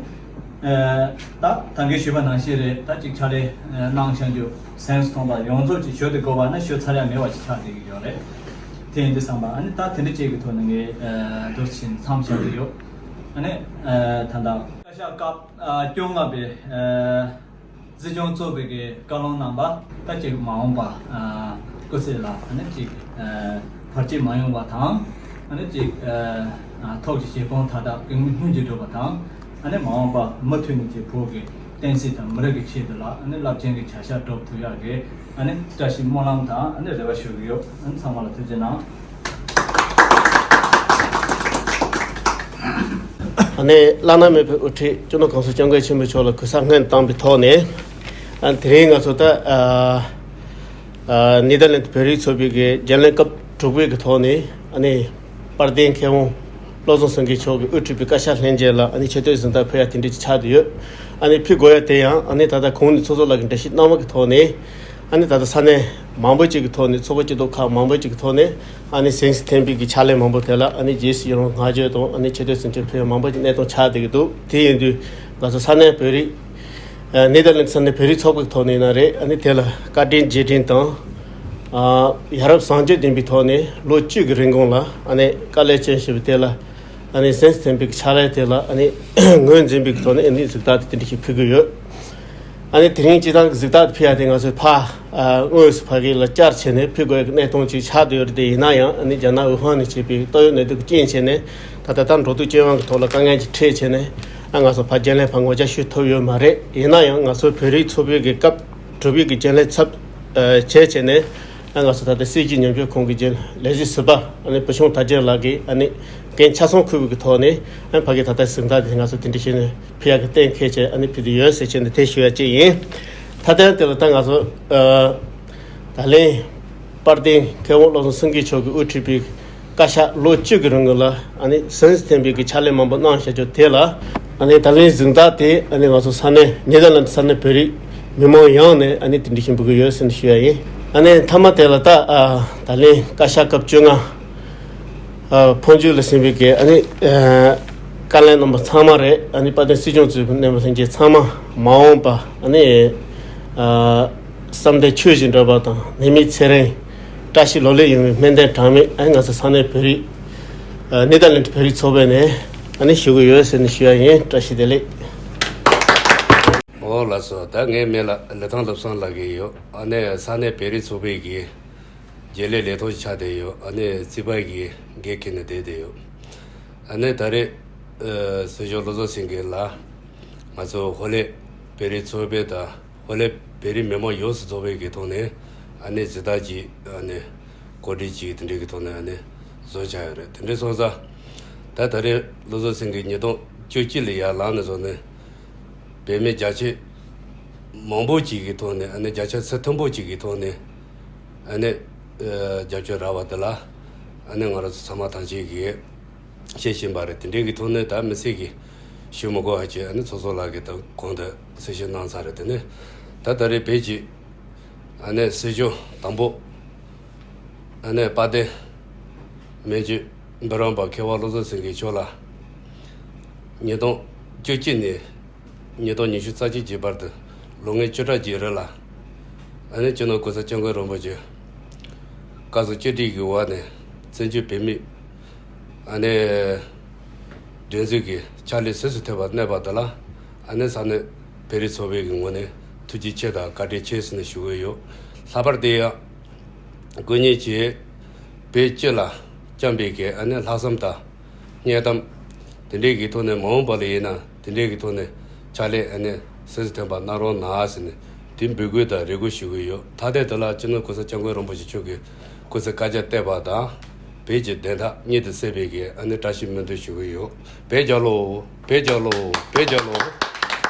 ད་ད་གིན་ཞུས་པ་ནང་བཞིན་རེད། ད་ཅིག་ཕྱག་ལས་གནང་བཞག་རྒྱུ་གཟེངས་སུ་ཐོན་པ་ཡོངས་རྫོགས་ཅིག་ཞུ་དེ་དགོས་པ་ན་ཞུ་ཚར་ཡ་མེད་པ་ཞིག་ཆགས་བསྡད་ཀྱི་ཡོད་རེད། དེ་ཡིན་དུས་ཙམ་པ་ཨ་ནི་ད་དེ་འདྲ་ཅིག་གི་ཐོག་ནས་ངས་འདུག་སེ་མཚམས་བཞག་གི་ཡོད། ཨ་ནི་ད་ལྟ་བཀའ་ཤག་སྐབས་བཅོ་ལྔ་པའི་སྲིད་སྐྱོང་གཙོས་པའི་གི་བཀའ་བློན་རྣམ་པ་ད་ཅིག་མ་འོངས་པ་སྐུ་ཚེ་ལ་ཨ་ནི་ཅིག་བར་ཆད་མ་ཡོང་བ་དང་། ཨ་ནི་ཅིག་ཐོག་གི་བཞེད་དགོངས་མཐའ་དག་གི་སྔོན་གྱི་སྒྲུབ་པ་དང་། ཨ་ནི་མ་འོངས་པ་མུ་མཐུད་ནས་ཀྱི་བོད་ཀྱི་བསྟན་སྲིད་དང་མི་རིགས་ཀྱི་ཆེད་དུ་ལ་ཨ་ནི་རླབས་ཆེན་གྱི་བྱ་གཞག་སྒྲུབ་ཐུབ་ཡག་གི་ཨ་ནི་བཀྲ་ཤིས་སྨོན་ལམ་དང་ཨ་ནི་རེ་བ་ཞུ་གི་ཡོད། ཨ་ནི་ཚང་མ་ལ་ཐུགས་རྗེ་གནང་། ཨ་ནི་བླ་ན་མེད་པའི་དབུ་ཁྲིད་སྤྱི་ནོར་༸གོང་ས་༸སྐྱབས་མགོན་ཆེན་པོ་མཆོག་ལ་གུས་ཕྱག་སྔོན་བཏང་པའི་ཐོག་ནས། ཨ་ནི་དེ་རིང་ང་ཚོ་ད་ཨ་ཨ་ནེ་དར་ལེནྜ་བོད་རིགས་ཚོགས་པའི་གི་རྒྱུན་ལས་སྐབས་དྲུག་པའི་གི་ཐོག་ནས། ཨ་ནི་དཔལ་ལྡན་མཁས་དབང་བློ་བཟང་སེང་གེ་མཆོག་གིས་དབུ་ཁྲིད་པའི་བཀའ་ཤག་ལྷན་རྒྱས་ལ་ཨ་ནི་ཆེ་བསྟོད་གཟེངས་རྟགས་ཕུལ་ཡ་དེ་འདྲ་ཅིག་ཆགས་བསྡད་ཡོད། ཨ་ནི་ཕུལ་དགོས་ཡ་དེ་ཡང་ཨ་ནི་ད་ལྟ་གོང་ནས་ཚོགས་གཙོ་ལགས་ཀྱིས་འགྲེལ་བཤད་གནང་བ་གི་ཐོག་ནས། ཨ་ནི་ད་ལྟ་ས་གནས་མང་པོ་ཅིག་གི་ཐོག་ནས། ཚོགས་པ་སྐྱིད་སྡུག་ཁག་མང་པོ་ཅིག་གི་ཐོག་ནས་ཨ་ནི་གཟེངས་སུ་ཐོན་པའི་གི་ཕྱག་ལས་མང་པོ་དེ་ལ་ཨ་ནི་རྗེས་སུ་ཡི་རང་བསྔགས་བརྗོད་དང་ཨ་ནི་ཆེ་བསྟོད་གཟེངས་བསྟོད་ཕུལ་ཡ་མང་པོ་ཅིག་གནས་སྟངས་ཆགས་བསྡད་ཀྱི་འདུག་དེ་ཡིན་དུས་ང་ཚོ་ས་གནས་བོད་རིགས་ཨ་ནེ་དར་ལེནྜ་ས་གནས་བོད་རིགས་ཚོགས་པའི་ཐོག་ནས་ཡིན་ན་རེད། ཨ་ནི་དེ་ལ་བཀའ་དྲིན་རྗེས་དྲན་དང་། ཨ་ཡ་རབས་བཟང་སྤྱོད་ལྡན་པའི་ཐོག་ནས་ལོ་བཅུ་གི་རིང་གོང་ལ་ཨ་ནི་དཀའ་ལས་བསྐྱོན་བཞིན་པའི་དེ་ལ་ཨ་ནི་གཟེངས་སུ་ཐོན་པའི་ཕྱག་ལས་དེ་ལ་ཨ་ནི་ངོས་འཛིན་པའི་ཐོག་ནས་ཨ་ནི་གཟེངས་རྟགས་དེ་དེ་འདྲ་ཞིག་ཕུལ་གྱི་ཡོད། ཨ་ནི་དེ་རིང་སྤྱི་བཏང་གི་གཟེངས་རྟགས་དེ་ཕུལ་ཡ་དེ་ང་ཚོས་ཕ་ཨ་དངོས་སུ་ཕ་གི་ལ་བཅར་བྱས་ནས་ཕུལ་དགོས་ཀྱི་གནས་སྟངས་ཅིག་ཆགས་བསྡད་ཡོད་རེད། དེ་ཡིན་ན་ཡང་ཨ་ནི་རྒྱ་ནག་ཝུ་ཧན་ནས་བྱས་པའི་ཏོག་དབྱིབས་ནད་དུག་གི་རྐྱེན་བྱས་ནས་ད་ལྟ་ད་འགྲོ་འདུག་སྤྱོད་དབང་གི་ཐོག་ལ་དཀའ་ངལ་ཅིག་འཕྲད་བྱས་ནས། ང་ཚོ་ཕར་རྒྱུན་ལས་ཕར་ངོ་རྒོལ་ཞུ་ཐུབ་ཡོད་མ་རེད། ཡིན་ན་ཡང་ང་ཚོ་བོད་རིགས་ཚོགས་པའི་གི་སྐབས་དྲུག་པའི་གི་རྒྱུན་ལས་ཚབ་བྱས་བྱས་ནས་ང་ཚོ་ད་ལྟ་སྲིད་སྤྱི་ཉམས་ཞིབ་ཁང་གི་རྒྱུན་ལས་གཞི་ཟུར་པ་ཨ་ནི་བུ་ཆུང་དར་རྒྱས་ལགས་ཀྱིས་ཨ་ནི་འགན་ཆ་ཚང་འཁུར་བའི་གི་ཐོག་ནས་ཨ་ནི་ཕ་གི་ད་ལྟ་གཟེངས་རྟགས་དེ་ང་ཚོ་དེ་འདྲ་བྱས་ནས་ཕུལ་ཡག་གི་གཏན་འཁེལ་བྱས་ཨ་ནི་ཕུལ་དུ་ཡོད་ཟེར་བྱས་ནས་དེ་ཞུ་ཡག་ཅིག་ཡིན། ད་ལྟ་དེ་ལ་ད་ང་ཚོ་ད་ལན་དཔལ་ལྡན་མཁས་དབང་བློ་བཟང་སེང་གེ་མཆོག་གིས་དབུ་ཁྲིད་པའི་བཀའ་ཤག་ལོ་བཅུ་གི་རིང་ལ་ཨ་ནི་གཟེངས་སུ་ཐོན་པའི་གི་ཕྱག་ལས་མང་པོ་གནང་བཞག་རྒྱུ་དེ་ལ་ཨ་ནི་ད་ལན་གཟེངས་རྟགས་དེ་ཨ་ནི་ང་ཚོ་ས་གནས་ནེ་དར་ལན་ས་གནས་བོད་རིགས་མི་མང་ཡོངས་ནས་ཨ་ནི་དེ་འདྲ་ཞིག་འབུལ་གི་ཡོད་ཟེར་ནས་ཞུ་ཡ་ཡིན། ཨ་ནི་མཐའ་མ་དེ་ལ་ད་ཨ་ད་ལན་བཀའ་ཤག་སྐབས་བཅོ་ལྔ་ཨ་འཕོ་འགྱུར་ལ་ཟིན་པའི་གི་ཨ་ནི་ཨ་བཀའ་བློན་རྣམ་པ་ཚང་མ་རེད། ཨ་ནི་དཔལ་ལྡན་སྲིད་སྐྱོང་གཙོས་པའི་རྣམ་པ་ལྷན་རྒྱས་ཚང་མ་མ་འོངས་པ་ཨ་ནི་ཨ་བསམ་དོན་ཆོས་བཞིན་འགྲུབ་པ་དང་ནད་མེད་ཚེ་རིང་བཀྲ་ཤིས་ལོ་ལེགས་ཡོང་བའི་སྨོན་འདུན་གྲངས་མེད་ཨ་ནི་ང་ཚོ་ས་གནས་བོད་རིགས་ཨ་ནེ་དར་ལེནྜ་བོད་རིགས་ཚོགས་པ་ནས་ཨ་ནི་ཞུ་གི་ཡོད་ཟེར་ནས་ཞུ་ཡ་ཡིན། བཀྲ་ཤིས་བདེ་ལེགས། འོ་ལགས་སོ། ད་ངའི་མིང་ལ་ལི་ཐང་བློ་བཟང་ལབ་ཀྱི་ཡོད། ཨ་ནི་ས་གནས་བོད་རིགས་ཚོགས་པའི་གི་རྒྱུན་ལས་ལས་ཐོག་ཅིག་ཆགས་བསྡད་ཡོད། ཨ་ནི་རྩིས་པ་གི་འགན་འཁྱེར་ནས་བསྡད་བསྡད་ཡོད། ཨ་ནི་ད་རེས་ཨ་སྲིད་སྐྱོང་བློ་བཟང་སེང་གེ་ལ་ང་ཚོ་ཧོ་ལེ་བོད་རིགས་ཚོགས་པའི་དང་ཧོ་ལེ་བོད་རིགས་མི་མང་ཡོངས་སུ་རྫོགས་པའི་གི་ཐོག་ནས་ཨ་ནི་གཟེངས་རྟགས་ཅིག་ཨ་ནི་གོ་སྒྲིག་ཅིག་དེ་འདྲའི་གི་ཐོག་ནས་ཨ་ནི་བཟོ་བྱས་ཡོད་རེད། དེ་འདྲའི་སོང་ཙང་ད་ད་རེས་བློ་བཟང་སེང་གེ་ཉིས་སྟོང་བཅུ་གཅིག་ལ་ཡར་ལངས་ནས་བཟུང་ནས་བོད་མི་བརྒྱ་ཆ་མང་པོ་ཅིག་གི་ཐོག་ནས་ཨ་ནི་བརྒྱ་ཆ་ཚད་མཐོན་པོ་ཅིག་གི་ཐོག་ནས་ཨ་ནི་ཨ་རྒྱབ་སྐྱོར་རག་པ་དེ་ལ་ཨ་ནི་ང་རང་ཚོ་ཚང་མ་ཐམས་ཅད་ཀྱིས་ཤེས་བཞིན་པ་རེད། དེ་འདྲའི་གི་ཐོག་ནས་ད་མི་སེར་གྱིས་ཞུ་མི་དགོས་པ་བྱས་ཨ་ནི་ཚོགས་གཙོ་ལགས་ཀྱིས་ད་གོང་དུ་གསལ་བཤད་གནང་ཚར་རེད། དེ་ནས་ད་ད་རེས་བོད་ཀྱི་ཨ་ནི་སྲིད་སྐྱོང་དང་པོ་ཨ་ནི་དཔལ་ལྡན་མི་རྗེ་འབུམ་རམས་པ་མཁས་དབང་བློ་བཟང་སེང་གེ་མཆོག་ལ་ཉིས་སྟོང་བཅུ་གཅིག་ནས་ཉིས་སྟོང་ཉི་ཤུ་རྩ་གཅིག་གི་བར་དུ་ལོ་ངོ་བཅུ་ཕྲག་གཅིག་རིང་ལ་ཨ་ནི་སྤྱི་ནོར་གོང་ས་སྐྱབས་མགོན་རིན་པོ་ཆེ་བཀའ་ཟུར་བཅར་འདྲི་གི་འོག་ནས་བཙན་བྱོལ་བོད་མིའི་ཨ་ནི་སྒྲིག་འཛུགས་ཀྱི་ཕྱག་ལས་གཟེངས་སུ་ཐོན་པར་གནས་པ་དེ་ལ་ཨ་ནི་ས་གནས་བོད་རིགས་ཚོགས་པའི་གི་ངོས་ནས་ཐུགས་རྗེ་ཆེ་དང་བཀའ་དྲིན་ཆེ་ཟེར་ནས་ཞུ་གི་ཡོད། ལྷག་པར་དུ་ཡང་སྐུ་ཉིད་ཀྱིས་བོད་སྤྱི་ལ་བཅངས་པའི་གི་ཨ་ནི་ལྷག་བསམ་དང་། སྙན་གཏམ་དེ་འདྲའི་གི་ཐོག་ནས་མ་འོངས་པ་ལ་ཡིན་ན་དེ་འདྲའི་གི་ཐོག་ནས་ཕྱག་ལས་ཨ་ནི་གཟེངས་སུ་ཐོན་པ་གནང་རོགས་གནང་ཟེར་ནས་དེ་འབོད་སྐུལ་དང་རེ་སྐུལ་ཞུ་གི་ཡོད། ད་ལྟའི་དུས་ལ་སྤྱི་ནོར་གོང་ས་སྐྱབས་མགོན་རིན་པོ་ཆེ་མཆོག་གིས་སྐུ་ཚེ་བསྐལ་བརྒྱར་བརྟན་པ་དང་བོད་ཀྱི་བདེན་མཐའ་མྱུར་དུ་གསལ་བའི་གི་ཨ་ནི་བཀྲ་ཤིས་སྨོན་འདུན་ཞུ་གི་ཡོད། བོད་རྒྱལ་ལོ། བོད་རྒྱལ་ལོ། བོད་རྒྱལ་ལོ།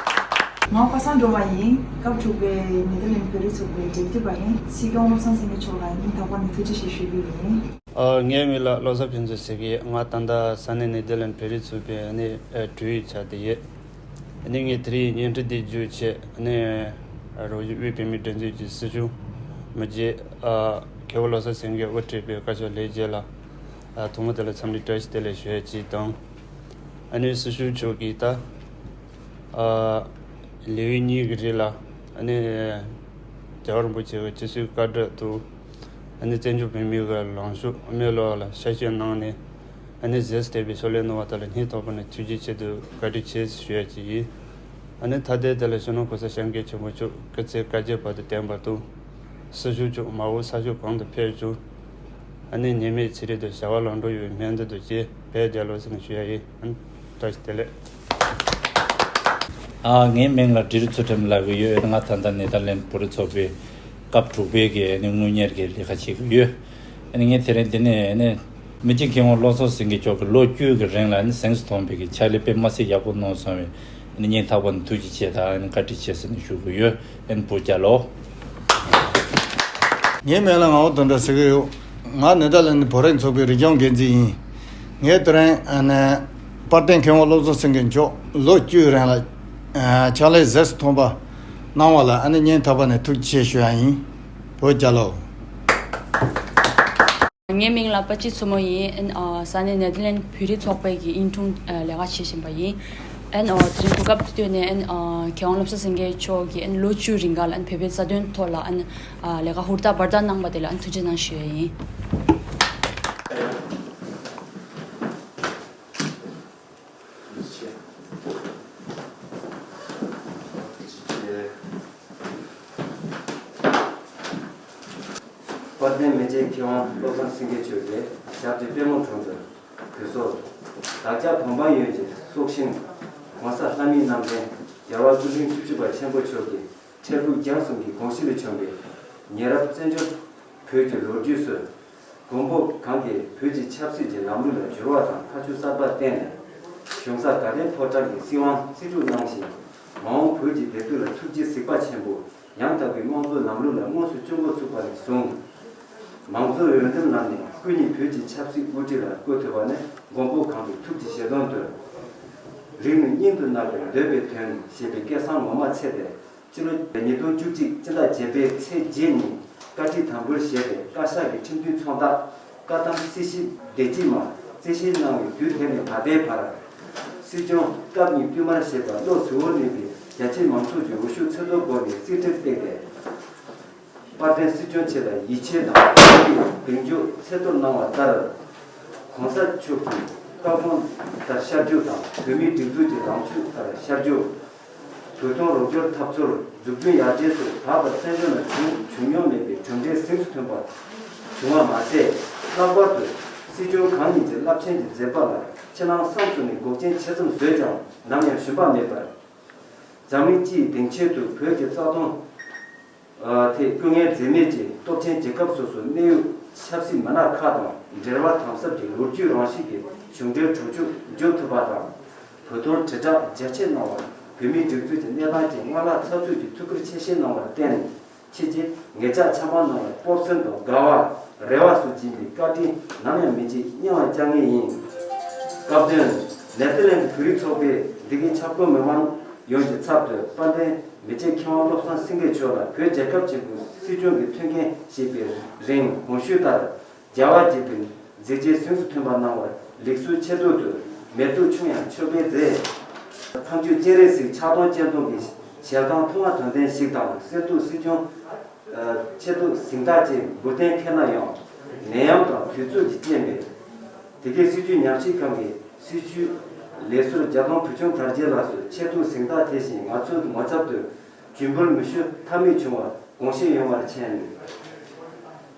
ང་པ་སངས་སྒྲོལ་མ་ཡིན། སྐབས་དྲུག་པའི་ནེ་དར་ལེན་བོད་རིགས་ཚོགས་པའི་འབྲེལ་མཐུད་པ་ཡིན། སྲིད་སྐྱོང་བློ་བཟང་སེང་གེ་མཆོག་ལ་སྙིང་ཐག་པ་ནས་ཐུགས་རྗེ་ཆེ་ཞུ་རྒྱུ་ཡིན། ཨ། ངའི་མིང་ལ་བློ་བཟང་ཕུན་ཚོགས་ཟེར་གི་ཡོད། ང་ད་ལྟ་ས་གནས་ནེ་དར་ལེན་བོད་རིགས་ཚོགས་པའི་ཨ་ནི་ཨ་ཀྲུའུ་ཡི་ཆ་དེ་ཡོད། ཨ་ནི་ངས་དེ་རིང་བརྙན་འཕྲིན་འདི་བརྒྱུད་བྱས་ཨ་ནི་རོགས་ཞུ་དབུས་བོད་མིའི་སྒྲིག་འཛུགས་ཀྱི་སྲིད་སྐྱོང་མི་རྗེ་ཨ་མཁས་དབང་བློ་བཟང་སེང་གེས་དབུ་ཁྲིད་པའི་བཀའ་ཤག་ལས་བྱེད་ལ་ཨ་ཐོག་མ་དེ་ལ་འཚམས་འདྲི་བཀྲ་ཤིས་བདེ་ལེགས་ཞུ་ཡ་གཅིག་དང་། ཨ་ནི་སྲིད་སྐྱོང་མཆོག་གིས་ད་ཨ་ལེའུ་གཉིས་ཀྱི་རིང་ལ་ཨ་ནི་རྒྱལ་བ་རིན་པོ་ཆེ་གི་སྤྱི་སྲིད་བཀའ་དྲིན་དུ་ཨ་ནི་བཙན་བྱོལ་བོད་མིའི་གི་ལངས་ཕྱོགས་དམིགས་བསལ་ལ་ཤར་བསྐྱོད་གནང་ནས་ཨ་ནི་གཟེངས་སུ་ཐོན་པའི་གསོལ་རས་གནང་བ་དག་ལ་སྙིང་ཐག་པ་ནས་ཐུགས་རྗེ་ཆེ་དང་བཀའ་དྲིན་ཆེ་ཞུ་ཡ་གཅིག་ཡིན། ཨ་ནི་ཐ་དད་དེ་ལ་སྤྱི་ནོར་གོང་ས་སྐྱབས་མགོན་ཆེན་པོ་མཆོག་སྐུ་ཚེ་བསྐལ་བརྒྱའི་བར་དུ་བརྟན་པ་དང་། སྲིད་སྐྱོང་མཆོག་མ་འོངས་ས་ཕྱོགས་གང་དུ་ཕེབས་ཀྱང་། ཨ་ནི་ཉེས་མེད་ཚེ་རིང་དང་བྱ་བ་ལམ་འགྲོ་ཡོང་བའི་སྨོན་འདུན་དང་བཅས་བོད་རྒྱལ་ལོ་ཟེར་ནས་ཞུ་ཡ་ཡིན། ཨ་ནི་བཀྲ་ཤིས་བདེ་ལེགས། ཨ། ངའི་མིང་ལ་འབྲི་རུ་ཚུལ་ཁྲིམས་ལབ་ཀྱི་ཡོད། ང་ད་ལྟ་ནེ་དར་ལེན་བོད་རིགས་ཚོགས་པའི་སྐབས་དྲུག་པའི་གི་ཨ་ནི་དངུལ་གཉེར་གྱི་ལས་ཀ་བྱེད་ཀྱི་ཡོད། ཨ་ནི་ངས་དེ་རིང་འདི་ནས་ཨ་ནི་མི་རྗེ་མཁས་དབང་བློ་བཟང་སེང་གེ་མཆོག་གིས་ལོ་བཅུ་གི་རིང་ལ་ཨ་ནི་གཟེངས་སུ་ཐོན་པའི་གི་ཕྱག་ལས་དཔེ་མ་སྲིད་ཡག་པོ་གནང་སོང་བས་ཨ་ནི་སྙིང་ཐག་པ་ནས་ཐུགས་རྗེ་ཆེ་དང་ཨ་ནི་བཀའ་དྲིན་ཆེ་ཟེར་ནས་ཞུ་གི་ཡོད། ཨ་ནི་བོད་རྒྱལ་ལོ། ངའི་མིང་ལ་ངག་དབང་དོན་གྲུབ་ཟེར་གྱི་ཡོད། ང་ནེ་དར་ལེན་བོད་རིགས་ཚོགས་པའི་རིག་སྐྱོང་འགན་འཛིན་ཡིན། ངས་དེ་རིང་ཨ་ནི་དཔལ་ལྡན་མཁས་དབང་བློ་བཟང་སེང་གེ་མཆོག་ལོ་བཅུའི་རིང་ལ་ཨ་ཕྱག་ལས་གཟེངས་སུ་ཐོན་པ་གནང་བ་ལ་ཨ་ནི་སྙིང་ཐག་པ་ནས་ཐུགས་རྗེ་ཆེ་ཞུ་ཡ་ཡིན། བོད་རྒྱལ་ལོ། ངའི་མིང་ལ་པ་ཅི་མཚོ་མོ་ཡིན། ཨ་ནི་ཨ་ས་གནས་ནེ་དར་ལེན་བོད་རིགས་ཚོགས་པའི་གི་དབྱིན་དྲུང་ཨ་ལས་ཀ་བྱེད་བཞིན་པ་ཡིན། ཨ་ནི་ཨ་དེ་རིང་གོ་སྐབས་དེ་བཏོན་ནས་ཨ་ནི་ཨ་མཁས་དབང་བློ་བཟང་སེང་གེ་མཆོག་གིས་ཨ་ནི་ལོ་བཅུ་རིང་ག་ལ་ཨ་ནི་བོད་པའི་རྩ་དོན་ཐོག་ལ་ཨ་ནི་ཨ་ལས་ཀ་ཧུར་ཐག་འབད་ཐག་གནང་བ་དེ་ལ་ཨ་ནི་ཐུགས་རྗེ་གནང་ཞུ་ཡ་ཡིན། དཔལ་ལྡན་མི་རྗེ་མཁས་དབང་བློ་བཟང་སེང་གེ་མཆོག་གིས་ཞབས་ཀྱི་པད་མོ་དྲུང་དུ་གུས་གསོལ། བདག་ཅག་བོད་འབངས་ཡོངས་ཀྱི་སྲོག་ཤིང་ ༸གོང་ས་ལྷ་མིའི་རྣམ་འདྲེན་རྒྱལ་བ་ཀུན་མཁྱེན་བཅུ་གཅིག་པ་ཆེན་པོ་མཆོག་གི་འཕྲལ་ཕུགས་རྒྱང་གསུམ་གྱི་དགོངས་གཞི་ལས་བྱུང་བའི་ཉེ་རབས་བཙན་བྱོལ་བོད་ཀྱི་ལོ་རྒྱུས་སུ། མགོན་པོ་གང་གིས་བོད་ཀྱི་ཆབ་སྲིད་ཀྱི་ལམ་ལུགས་ལ་འགྱུར་བ་དང་ཁ་ཕྱོགས་གསར་པ་བསྟན་ནས། གཞུང་ས་དགའ་ལྡན་ཕོ་བྲང་གི་སྲིད་དབང་རྩིས་སྤྲོད་གནང་ཞིང་། མ་འོངས་བོད་ཀྱི་བདེ་སྡུག་ལ་ཐུགས་རྗེ་གཟིགས་པ་ཆེན་པོ། ཡང་དག་པའི་དམངས་གཙོའི་ལམ་ལུགས་ལ་དངོས་སུ་སྤྱི་འགོ་ཚུགས་པ་ནས་བཟུང་། མང་གཙོའི་འོས་འདེམས་ལམ་ནས་སྐུ་ཉིད་བོད་ཀྱི་ཆབ་སྲིད་དབུ་ཁྲིད་ལ་བསྐོས་ཐུབ་པ་ནི་མགོན་པོ་གང་གི་ཐུགས་ཀྱི་བཞེད་དོན་དུ། རིང་མིན་སྙིང་དུ་བརྣག་པའི་འདོད་པའི་དོན་ཞེས་པའི་སྐད་གསང་ངོ་མ་ཚེས་པའི་སྤྱི་ལོ་ཉིས་སྟོང་བཅུ་གཅིག་སྤྱི་ཟླ་བརྒྱད་པའི་ཚེས་བརྒྱད་ཉིན་བཀའ་ཁྲིད་དམ་འབུལ་ཞེས་པའི་བཀའ་ཤག་གི་ཁྲིམས་མཐུན་ཚོགས་ཐག་བཀའ་ཐམ་སྲིད་ཞི་བདེ་སྐྱིད་མ་རྩིས་བཞེས་གནང་བའི་དུས་དེ་ནས་ད་ལྟའི་བར། སྲིད་སྐྱོང་སྐབས་གཉིས་བསྟུད་མར་བཞེས་པ་བློ་གཟུ་བོར་གནས་པའི་རྒྱ་ཆེའི་མང་ཚོགས་ཀྱི་འོས་ཤོག་ཚོད་ལྟ་སྐོར་གྱི་རྩིས་ཁྲ་བཏེགས་ཏེ། དཔལ་ལྡན་སྲིད་སྐྱོང་མཆོག་ལ་ཡིད་ཆེས་དང་བསྟོད་པའི་གདེང་འཇོག་ཚད་མཐོར་གནང་བ་ལྟར། ༸གོང་ས་མཆོག་གི་བཀའ་དགོངས་ལྟར་ཤར་བསྐྱོད་དང་བོད་མིའི་སྒྲིག་འཛུགས་ཀྱི་ལངས་ཕྱོགས་ལྟར་ཤར་བསྐྱོད། བོད་དོན་རོགས་སྐྱོར་འཐབ་རྩོད་འཛུགས་སྐྲུན་ཡར་རྒྱས་སོགས་ད་བར་བཙན་བྱོལ་ནང་བྱུང་བྱུང་མྱོང་མེད་པའི་གྲུབ་འབྲས་གཟེངས་སུ་ཐོན་པ་བྱུང་བ་མ་ཟད། ལྷག་པར་དུ་སྲིད་སྐྱོང་གང་ཉིད་ཀྱི་རླབས་ཆེན་གྱི་མཛད་པ་ལ་ཕྱི་ནང་གསང་གསུམ་ནས་འགོག་རྐྱེན་ཆེ་ཙམ་བཟོས་ཀྱང་ནམ་ཡང་ཞུམ་པ་མེད་པར། འཛམ་གླིང་སྤྱིའི་སྡིངས་ཆའི་ཐོག་བོད་ཀྱི་རྩ་དོན་ཐད་སྐུ་ངལ་འཛེམས་མེད་ཀྱིས་སྟོབས་ཆེན་རྒྱལ་ཁབ་སོ་སོའི་གནད་ཡོད་ཆབ་སྲིད་མི་སྣ་ཁག་དང་འབྲེལ་བ་དམ་ཟབ་ཀྱིས་ལོ་རྒྱུས་རང་བཞིན་གྱི་གཞུང་འབྲེལ་གྲོས་ཆོད་འཇོག་ཐུབ་པ་དང་། བོད་དོན་དྲིལ་བསྒྲགས་རྒྱ་ཆེ་གནང་བར་བོད་མིའི་སྒྲིག་འཛུགས་ཀྱི་གནས་སྟངས་ཀྱི་སྔར་ལྷག་ཚགས་ཚུད་ཀྱིས་ཐུགས་ཁུར་ཆེ་བཞེས་གནང་བར་བརྟེན། ཁྱེད་ཀྱིས་ངེད་ཅག་ཆབ་འབངས་རྣམས་ལ་སྤོབས་སེམས་དང་དགའ་བ་རེ་བ་སོགས་སྦྱིན་པའི་བཀའ་དྲིན་ནམ་ཡང་མི་བརྗེད་སྙིང་ལ་བཅངས་ངེས་ཡིན། སྐབས་དོན། ནེ་ཐར་ལེན་ཌི་བོད་རིགས་ཚོགས་པས་འདི་གའི་ཁྱབ་ཁོངས་མི་མང་ཡོངས་ཀྱི་ཚབ་ཏུ་དཔལ་ལྡན་མི་རྗེ་མཁས་དབང་བློ་བཟང་སེང་གེ་མཆོག་ལ་བོད་རྒྱལ་ཁབ་ཆེན་པོའི་སྲིད་སྐྱོང་གི་ཐུགས་འགན་བཞེས་པའི་རིང་གོང་ཞུས་ལྟར། རྒྱལ་བ་དགྱེས་པའི་མཛད་རྗེས་གཟེངས་སུ་ཐོན་པ་གནང་བར་ལེགས་གསོལ་ཆེ་བསྟོད་དུ་མེ་ཏོག་ཆུང་ཡང་མཆོད་པའི་རྫས། ཐམས་ཅད་སྤྱན་རས་གཟིགས་ཕྱག་སྟོང་སྤྱན་སྟོང་གི་ཞལ་ཐང་མཐོང་བ་དོན་ལྡན་ཞིག་དང་གསེར་གདུགས་སྲིད་སྐྱོང་ཆེ་བསྟོད་གཟེངས་རྟགས་བཅས་འབུལ་གཏན་འཁེལ་ན་ཡང་ནད་ཡམས་དང་དུས་ཚོད་ཀྱི་རྐྱེན་པས། དེ་གའི་སྲིད་བྱུས་ཉམས་ཞིབ་ཁང་གི་སྲིད་བྱུས་ལས་ཟུར་རྒྱ་ལྡོང་བུ་ཆུང་དར་རྒྱས་ལགས་སུ་ཆེ་བསྟོད་གཟེངས་རྟགས་དེ་བཞིན་ང་ཚོའི་ངོ་ཚབ་ཏུ་རྒྱུན་འབུལ་མི་ཞུ་ཐབས་མེད་བྱུང་བར་དགོངས་བཞེས་ཡོང་བར་མཁྱེན།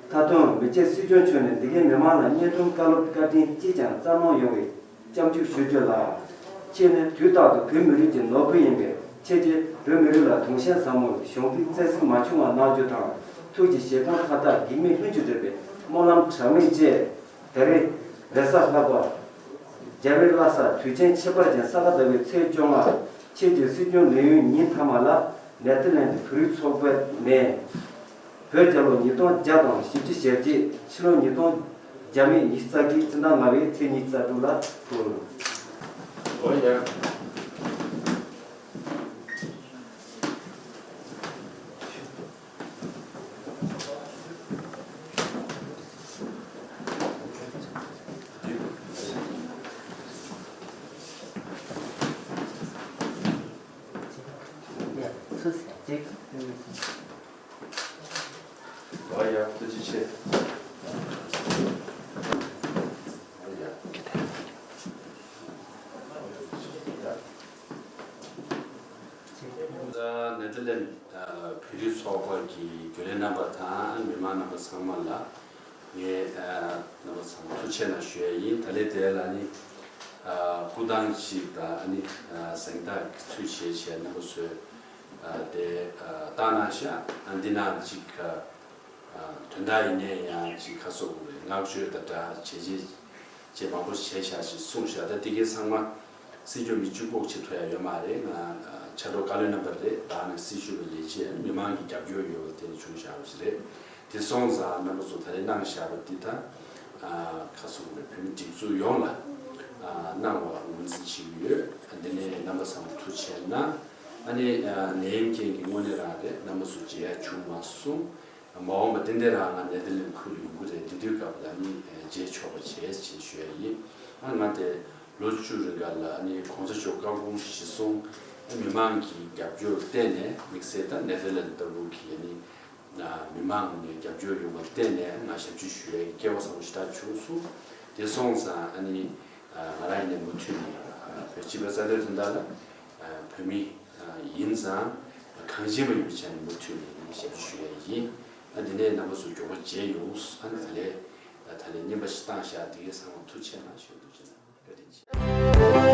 མཐའ་དོན། མི་རྗེ་སྲིད་སྐྱོང་མཆོག་ནས་འདི་གའི་མི་མང་ལ་བརྙན་ཐུང་བཀའ་སློབ་བཀའ་དྲིན་ཅིས་ཀྱང་སྩལ་གནང་ཡོང་བའི་སྐྱབས་འཇུག་ཞུ་རྒྱུ་ལགས། ཁྱེད་ནི་དུས་རྟག་ཏུ་བོད་མི་རིགས་ཀྱི་ནོར་བུ་ཡིན་པས། ཁྱེད་ཀྱིས་བོད་མི་རིགས་ལ་དུང་ཞེན་ཟབ་མོ་གཞུང་འབྲེལ་བརྩེ་གཟིགས་མ་བྱུང་བ་གནང་རྒྱུ་དང་། ཐུགས་ཀྱི་བཞེད་དགོངས་མཐའ་དག་གེགས་མེད་ལྷུན་གྱིས་གྲུབ་པའི་སྨོན་ལམ་གྲངས་མེད་བཅས། ད་རེས་རེས་གཟའ་ལྷག་པ། རྒྱལ་བའི་བླ་གཟའ་དུས་ཆེན་ཁྱད་པར་ཅན་ས་ག་ཟླ་བའི་ཚེས་བཅོ་ལྔ། ཁྱེད་ཀྱི་སྲིད་སྐྱོང་ལས་ཡུན་ཉིན་མཐའ་མ་ལ་ནེ་ཐར་ལེན་ཌི་བོད་རིགས་ཚོགས་པ་ནས་བོད་རྒྱལ་ལོ་ཉིས་སྟོང་བརྒྱ་དང་བཞི་བཅུ་ཞེ་གཅིག་ཕྱི་ལོ་ཉིས་སྟོང་བརྒྱ་མེད་ཉི་ཤུ་རྩ་གཅིག་སྤྱི་ཟླ་ལྔ་པའི་ཚེས་ཉི་ཤུ་རྩ་དྲུག་ལ་ཕུལ། འོ་ཡ། འོ་ཡ། ཐུགས་རྗེ་ཆེ། འོ་ཡ། ནེ་ཐར་ལེན་ཌི་བོད་རིགས་ཚོགས་པ་གི་རྒྱུན་ལས་རྣམ་པ་དང་མི་མང་རྣམ་པ་ཚང་མ་ལ་ངས་རྣམ་པ་ཚང་མ་ཐུགས་རྗེ་ཆེ་གནང་ཞུ་ཡ་ཡིན། ད་ལན་དེ་ལ་ནི་སྐུ་ཐང་ཅིག་དང་ནི་གཟེངས་རྟགས་ཀྱི་ཚུལ་བཞེས་བྱས་རྣམ་པ་ཚོས་དེ་བཏང་གནང་ཤག་འདི་ནང་ཅིག་དོན་དག་ཡིན་ནའི་ཡང་ཅིག་ཁ་སོགས་བསྔགས་བརྗོད་དང་སྦྲགས་བྱས་རྗེས་བཅས་མང་པོ་བྱས་བཞག་ཅིག་གསུངས་བཞག་ད་དེ་གའི་ཚང་མ་སྲིད་སྐྱོང་མི་བཅུ་དགུ་ཅིག་ཐུག་ཡ་ཡོད་མ་རེད། ང་ཕྱག་རོགས་བཀའ་བློན་རྣམ་པ་རེད། ད་ནི་སྲི་ཞུ་བའི་ལས་བྱེད་མི་མང་གི་རྒྱབ་སྐྱོར་ཡོད་པ་དེ་ནི་བྱུང་བཞག་པ་ཞིག་རེད། དེ་སོང་ཙང་རྣམ་པ་ཚོ་ད་རེས་གནང་བཞག་པ་འདི་དང་ཁ་སོགས་བོད་མི་སྒྲིག་འཛུགས་ཡོངས་ལ་གནང་བ་ངོས་འཛིན་བྱེད་ཀྱི་ཡོད། འདི་ནས་རྣམ་པ་ཚང་མ་ཐུགས་རྗེ་ཆེ་གནང་། ཨ་ནི་ནད་ཡམས་རྐྱེན་གྱིས་དངོས་གནས་རང་རེད། རྣམ་པ་ཚོ་མཇལ་ཡ་བྱུང་མ་སོང་། མ་འོངས་པ་ཏན་ཏན་རང་ང་ནེ་ཐར་ལེན་ཌི་ཁུལ་ཡོང་གི་རེད། དེ་དུས་སྐབས་ལ་ནི་མཇལ་ཆོག་པ་བྱས་ཞེས་ཞུ་ཡ་ཡིན། ཨ་ང་དེ་ལོ་བཅུ་རིང་ག་ལ་ནི་གོང་ས་མཆོག་བཀའ་དགོངས་གཞིར་བཟུང་མི་མང་གི་རྒྱབ་སྐྱོར་བརྟེན་ནས་དམིགས་བསལ་ད་ནེ་ཐར་ལེན་ཌི་ལྟ་བུ་གི་ནི་མི་མང་ནས་རྒྱབ་སྐྱོར་ཡོང་བར་བརྟེན་ནས་ང་ཞབས་ཕྱི་ཞུ་ཡ་གི་སྐལ་བ་བཟང་པོ་ཞེ་དྲག་བྱུང་སོང་། དེ་སོང་ཙང་ཨ་ནི་ང་རང་ཡིན་ནས་མུ་མཐུད་ནས་བོད་སྤྱི་པའི་རྩ་དོན་དོན་དག་ལ་བོད་མི་ཡིན་ཙང་གང་བྱེད་མ་ཡིན་པའི་ཆ་ནས་མུ་མཐུད་ནས་ཞབས་ཕྱི་ཞུ་ཡ་ཡིན། ཨ་འདི་ནས་རྣམ་པ་ཚོ་མགྱོགས་པོ་མཇལ་ཡོང་། ཨ་ནི་ད་ལས་ད་ལས་བརྙན་པ་ཞིག་བཏང་བཞག་འདི་གའི་ཚང་མ་ཐུགས་རྗེ་ཆེ་གནང་ཞུ་འདུག་ཅེ་ན་བཀའ་དྲིན་ཆེ།